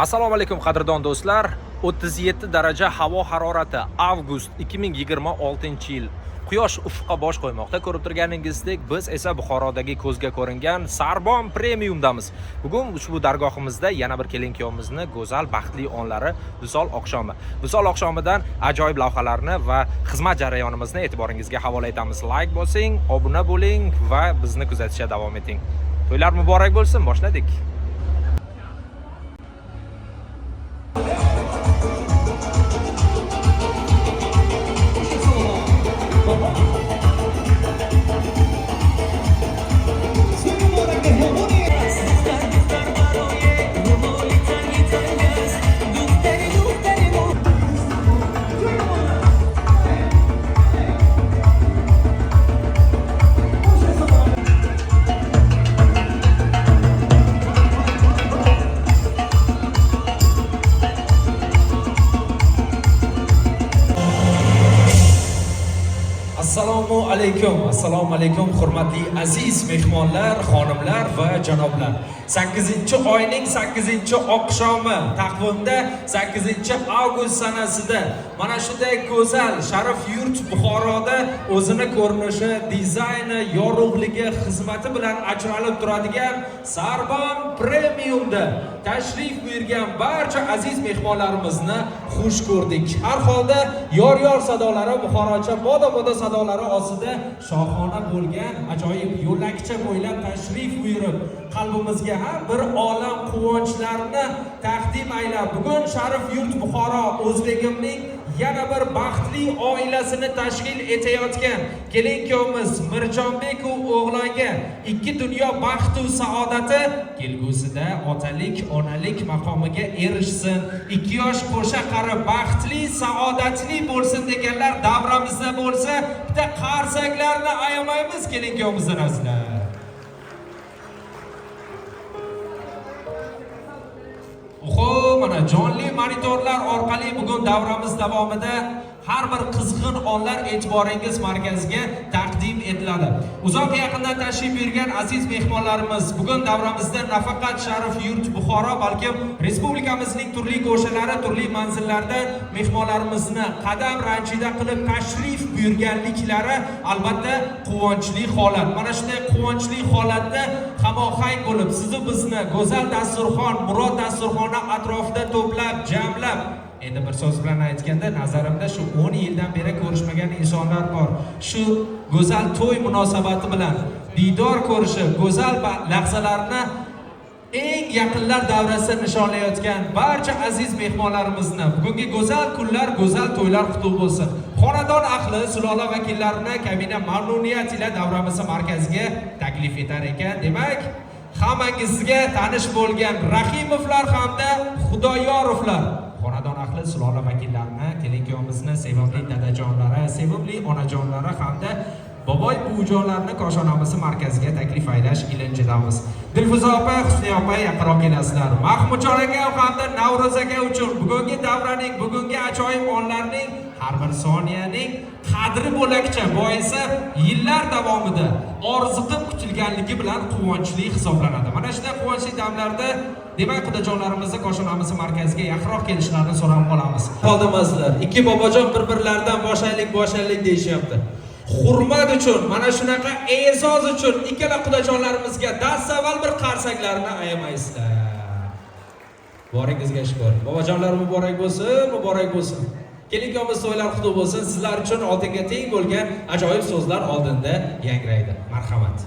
Assalomu alaykum, qadrdon do'stlar. 37 daraja havo harorati, avgust 2026-yil. Quyosh ufqqa bosh qo'ymoqda. Ko'rib turganingizdek, biz esa Buxorodagi ko'zga ko'ringan Sarbon Premiumdamiz. Bugun ushbu dargohimizda yana bir kelin kuyovimizni go'zal baxtli onlari, visol oqshomi. Visol oqshomidan ajoyib lavhalarni va xizmat jarayonimizni e'tiboringizga havola etamiz. Like bosing, obuna bo'ling va bizni kuzatishda davom eting. To'ylar muborak bo'lsin, boshladik. Assalomu alaykum, assalomu alaykum, hurmatli aziz mehmonlar, xonimlar va janoblar. 8-oyning 8-oqshomi, taqvimda 8 avgust sanasida mana shunday go'zal sharaf yurt Buxoroda o'zini ko'rinishi, dizayni, yorug'ligi, xizmati bilan ajralib turadigan Sarbon Premiumda tashrif buyurgan barcha aziz mehmonlarimizni xush ko'rdik. Har holda yor-yor sadolari, Buxorocha boda-boda sadolari ostida shohona bo'lgan ajoyib yo'lakcha bo'ylab tashrif buyurib, qalbimizga ham bir olam quvonchlarni taqdim aylab, bugun sharif yurt Buxoro o'zbegimning yana bir baxtli oilasini tashkil etayotgan kelin kuyovimiz Mirjonbek u o'g'longa ikki dunyo baxtu saodati, kelgusida otalik onalik maqomiga erishsin, ikki yosh qo'sha qari baxtli saodatli bo'lsin deganlar davramizda bo'lsa, bitta qarsaklarni ayamaymiz kelin kuyovimizdan, azizlar. Oho, mana jonli monitorlar orqali bugun davramiz davomida har bir qizg'in onlar e'tiboringiz markaziga taqdim etiladi. Uzoq yaqindan tashrif buyurgan aziz mehmonlarimiz, bugun davramizda nafaqat sharif yurt Buxoro, balkim respublikamizning turli go'shalari, turli manzillardan mehmonlarimizni qadam ranjida qilib tashrif buyurganliklari albatta quvonchli holat. Mana shunday quvonchli holatda hamohang bo'lib, sizu bizni go'zal dasturxon, murod dasturxoni atrofida to'plab, jamlab, endi bir so'z bilan aytganda, nazarimda shu 10 yildan beri ko'rishmagan insonlar bor. Shu go'zal to'y munosabati bilan diydor ko'rishib, go'zal lahzalarni eng yaqinlar davrasida nishonlayotgan barcha aziz mehmonlarimizni bugungi go'zal kunlar, go'zal to'ylar qutlug' bo'lsin. Xonadon ahli, sulola vakillarini kamina mamnuniyat ila davramiz markaziga taklif etar ekan. Demak, hammangizga tanish bo'lgan Rahimovlar hamda Xudoyorovlar xonadon ahli, sulola vakillarini, kelin kuyovimizni sevimli dadajonlari, sevimli onajonlari hamda boboy buvijonlarni koshonamizni markaziga taklif aylash ilinjidamiz. Dilfuza opa, Husniya opa, yaqinroq kelasizlar. Mahmudjon aka hamda Navro'z aka uchun bugungi davraning, bugungi ajoyib onlarning, har bir soniyaning qadri bo'lakcha, boisi yillar davomida orziqib kutilganligi bilan quvonchli hisoblanadi. Mana shunday quvonchli damlarda, demak, qudajonlarimizni koshonamizni markaziga yaqinroq kelishlarini so'rab qolamiz. Qoldimizlar. Ikki bobojon bir-birlaridan boshaylik, boshaylik deyishyapti. Hurmat uchun, mana shunaqa e'zoz uchun ikkala qudajonlarimizga dastavval bir qarsaklarni ayamaysizlar. Boringizga shukur. Bobojonlar, muborak bo'lsin, muborak bo'lsin. Kelin kuyovimiz to'ylar qutlug' bo'lsin. Sizlar uchun oltinga teng bo'lgan ajoyib so'zlar oldinda yangraydi. Marhamat.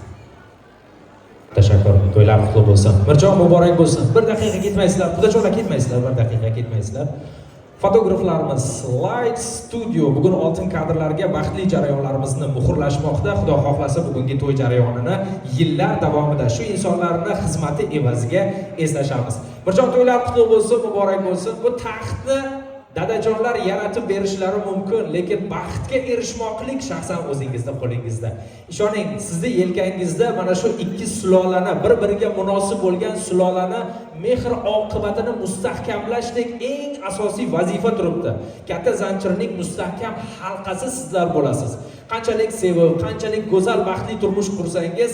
Tashakkur. To'ylar qutlug' bo'lsin. Mirjon, muborak bo'lsin. Bir daqiqa ketmaysizlar. Qudajonlar, ketmaysizlar, bir daqiqa ketmaysizlar. Fotograflarimiz Light Studio bugun oltin kadrlarga baxtli jarayonlarimizni muhrlashmoqda. Xudo xohlasa, bugungi to'y jarayonini yillar davomida shu insonlarni xizmati evaziga eslashamiz. Mirjon, to'ylar qutlug' bo'lsin, muborak bo'lsin. Bu taxtni dadajonlar yaratib berishlari mumkin, lekin baxtga erishmoqlik shaxsan o'zingizni qo'lingizda. Ishoning, sizni yelkangizda mana shu ikki sulolani, bir-biriga munosib bo'lgan sulolani mehr oqibatini mustahkamlashdek eng asosiy vazifa turibdi. Katta zanjirning mustahkam halqasi sizlar bo'lasiz. Qanchalik sevib, qanchalik go'zal baxtli turmush qursangiz,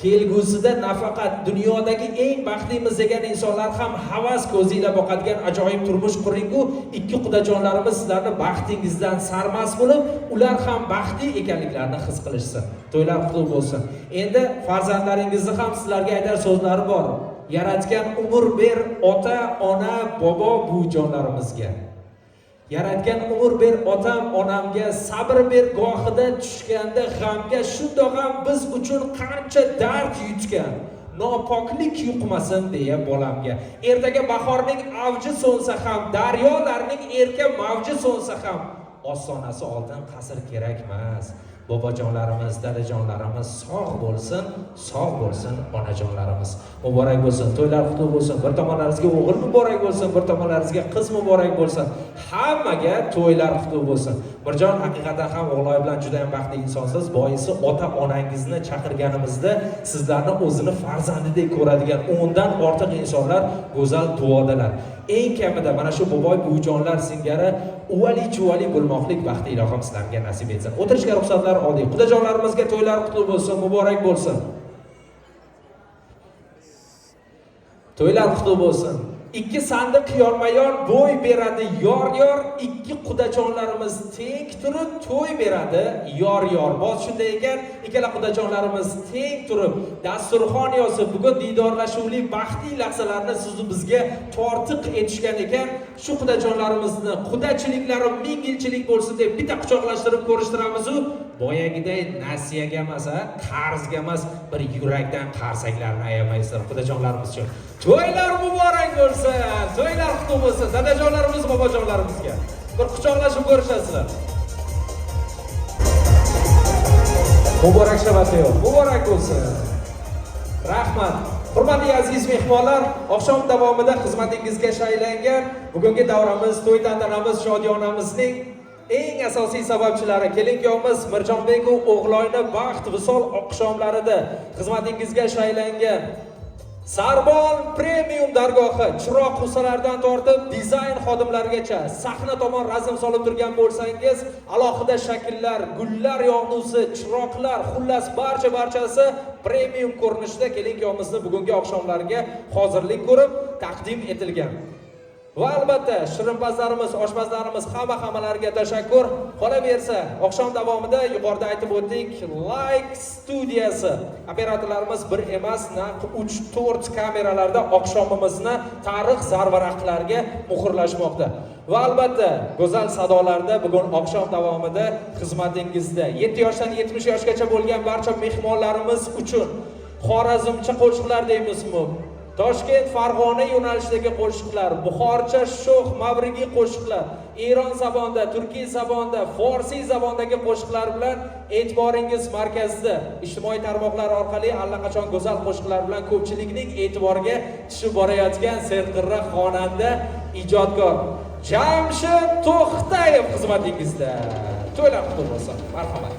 Kelgusida nafaqat dunyodagi eng baxtlimiz degan insonlar ham havas ko'zi ila boqadigan ajoyib turmush quringu. Ikki qudajonlarimiz sizlarni baxtingizdan sarmast bo'lib, ular ham baxtli ekanliklarini his qilishsin. To'ylar qutlug' bo'lsin. Endi farzandlaringizni ham sizlarga aytar so'zlari bor. Yaratgan umr ber ota, ona, bobo, buvijonlarimizga. Yaratgan umr ber otam, onamga, sabr ber gohida tushganda g'amga, shundoq ham biz uchun qancha dard yutgan, nopoklik yuqmasin deya bolamga. Ertaga bahorning avji so'nsa ham, daryolarning erka mavji so'nsa ham, ostonasi oltin qasr kerakmas. Bobojonlarimiz, dadajonlarimiz sog' bo'lsin, sog' bo'lsin onajonlarimiz. Muborak bo'lsin, to'ylar qutlug' bo'lsin. Bir tomonlaringizga o'g'il muborak bo'lsin, bir tomonlaringizga qiz muborak bo'lsin. Hammaga to'ylar qutlug' bo'lsin. Mirjon, haqiqatan ham o'g'loy bilan juda ham baxtli insonsiz. Boisi ota onangizni chaqirganimizda sizlarni o'zini farzandidek ko'radigan 10 dan ortiq insonlar go'zal duodalar. Eng kamida mana shu boboy buvijonlar singari uvali chuvali bo'lmoqlik baxti ilohim sizlarga nasib etsin. O'tirishga ruxsatlar oldik. Qudajonlarimizga to'ylar qutlug' bo'lsin, muborak bo'lsin. To'ylar qutlug' bo'lsin. Ikki sandiq yonma-yon bo'y beradi yor-yor, ikki qudajonlarimiz teng turib to'y beradi yor-yor. Boz shunday ekan, ikkala qudajonlarimiz teng turib dasturxon yozib, bugun diydorlashuvli baxtli lahzalarni sizu bizga tortiq etishgan ekan. Shu qudajonlarimizni qudachiliklari ming yilchilik bo'lsin deb bitta quchoqlashtirib ko'rishtiramiz-u, boyagiday nasiyaga emas, qarzga emas, bir yurakdan qarsaklarni ayamaysizlar qudajonlarimiz uchun. To'ylar muborak bo'lsin, to'ylar qutlug' bo'lsin dadajonlarimiz, bobojonlarimizga. Bir quchoqlashib ko'rishasizlar. Muborak shabati yo'q, muborak bo'lsin. Rahmat. Hurmatli aziz mehmonlar, oqshom davomida xizmatingizga shaylangan bugungi davramiz, to'y tantanamiz, shodiyonamizning eng asosiy sababchilari kelin-kuyovimiz Mirjonbek va o'g'loyni baxt visol oqshomlarida xizmatingizga shaylangan Sarbon Premium dargohi chiroq husalardan tortib dizayn xodimlarigacha sahna tomon razm solib turgan bo'lsangiz, alohida shakllar, gullar yog'dusi, chiroqlar, xullas barchasi premium ko'rinishda kelin-kuyovimizni bugungi oqshomlarga hozirlik ko'rib taqdim etilgan. Va albatta shirinpazlarimiz, oshpazlarimiz hammalariga tashakkur. Qolaversa, oqshom davomida yuqorida aytib o'tdik, Like studiyasi operatorlarimiz bir emas, naq 3-4 kameralarda oqshomimizni tarix zarvaraqlarga muhrlashmoqda. Va albatta go'zal sadolarda bugun oqshom davomida xizmatingizda 7 yoshdan 70 yoshgacha bo'lgan barcha mehmonlarimiz uchun Xorazmcha qo'shiqlar deymizmi? Toshkent, Farg'ona yo'nalishidagi qo'shiqlar, Buxorcha sho'x mavrigiy qo'shiqlar, Eron zabonda, turkiy zabonda, forsiy zabondagi qo'shiqlar bilan e'tiboringiz markazida. Ijtimoiy tarmoqlar orqali allaqachon go'zal qo'shiqlar bilan ko'pchilikning e'tiboriga tushib borayotgan serqirra xonanda, ijodkor Jamshid To'xtayev xizmatingizda. To'ylar qutlug' bo'lsin. Marhamat.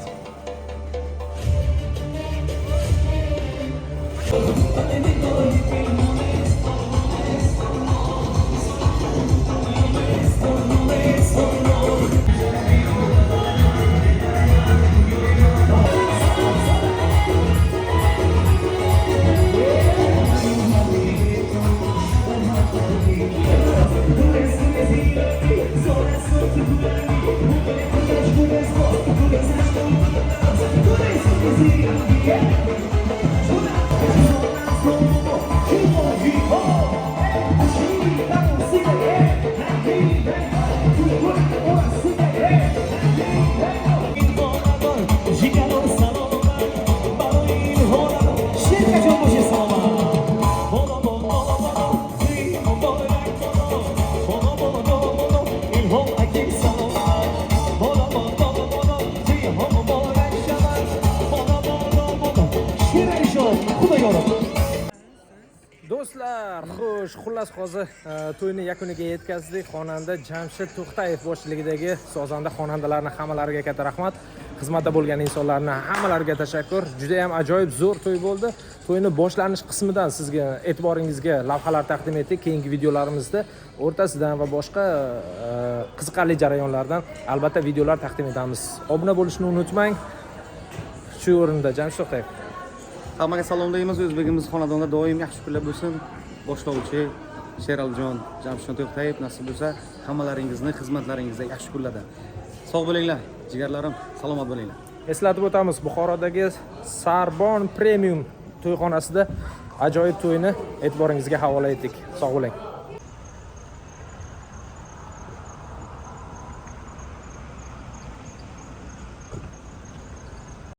Do'stlar, xush, xullas hozir to'yni yakuniga yetkazdik. Xonanda Jamshid To'xtayev boshchiligidagi sozanda xonandalarni hammalariga katta rahmat. Xizmatda bo'lgan insonlarni hammalariga tashakkur. Juda ham ajoyib zo'r to'y bo'ldi. To'yni boshlanish qismidan sizga e'tiboringizga lavhalar taqdim etdik. Keyingi videolarimizda o'rtasidan va boshqa qiziqarli jarayonlardan albatta videolar taqdim etamiz. Obuna bo'lishni unutmang. Shu o'rinda Jamshid To'xtayev. Hammaga salom deymiz. O'zbegimiz xonadonda doim yaxshi kunlar bo'lsin. Boshlovchi Sheralijon Jamshidjon To'xtayev, nasib bo'lsa, hammalaringizni xizmatlaringizda yaxshi kunlarda. Sog' bo'linglar, jigarlarim, salomat bo'linglar. Eslatib o'tamiz, Buxorodagi Sarbon Premium to'yxonasida ajoyib to'yni e'tiboringizga havola etdik. Sog' bo'ling.